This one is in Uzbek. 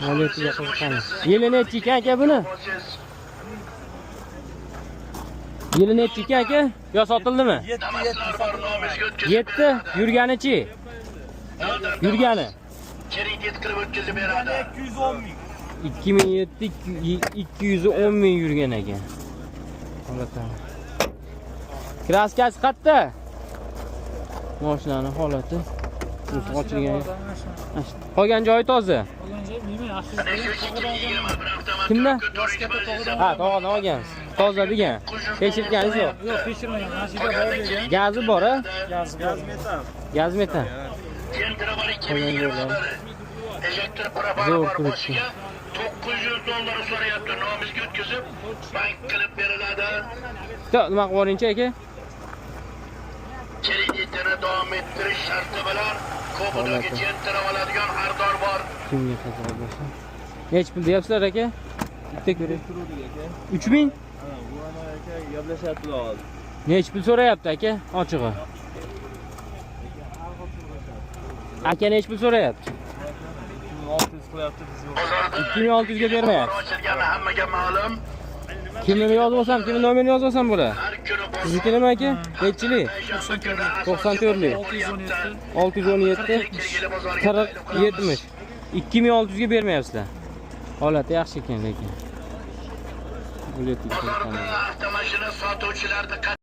Moliyatiga qiziqqan. Yili nechi ekan, aka, buni? Yili nechi ekan, aka? Yo sotildimi? 7. 7. Yurganichi? Yurgani? Kredit qilib o'tkazib beradi. 210 ming. 2007, 210 ming yurgan ekan. Holati. Краска si qayerda? Mashinani holati. O'zi ochilgan. Qolgan joyi toza. Kimda? Ha, tog'adan olgansiz. Toza degan. Tekshirganingiz yo'q. Yo'q, tekshirmagan. Mana shu yerda bor degan. Gazi bor, a? Gazi bor. Gaz metan. Gaz metan. Gentra bor. Qolgan joylari. 2021. Elektr propani Zo'r bor. turibdi. Boshiga 900 dollar so'rayapti. Nomizga o'tkazib, bank qilib beriladi. Bitta nima qilib yuboringchi, aka? Kreditini davom ettirish sharti bilan Kubodagi Holati. Gentra oladigan xaridor bor. Kimga qiziq bo'lsa. Nechi pul deyapsizlar, aka? Bitta ko'ray. 3000? Ha, bu ana aka gaplashyaptilar hozir. Nechi pul so'rayapti, aka? Ochig'i. Aka nechi pul so'rayapti? 2600 qilyapti, biz yo'q. Bozorda 2600 ga bermayapti. ochilgani hammaga ma'lum. Kimini yozib olsam, kimni nomerini yozib olsam bo'ladi? Har kuni bozor Siznikimi, aka? Nechilik? 94lik. 617. 617 Sergeli bozoriga 40 70. 2600 ga bermayapsizlar. Holati yaxshi ekan lekin. Bozorda avtomashina sotuvchilar diqqat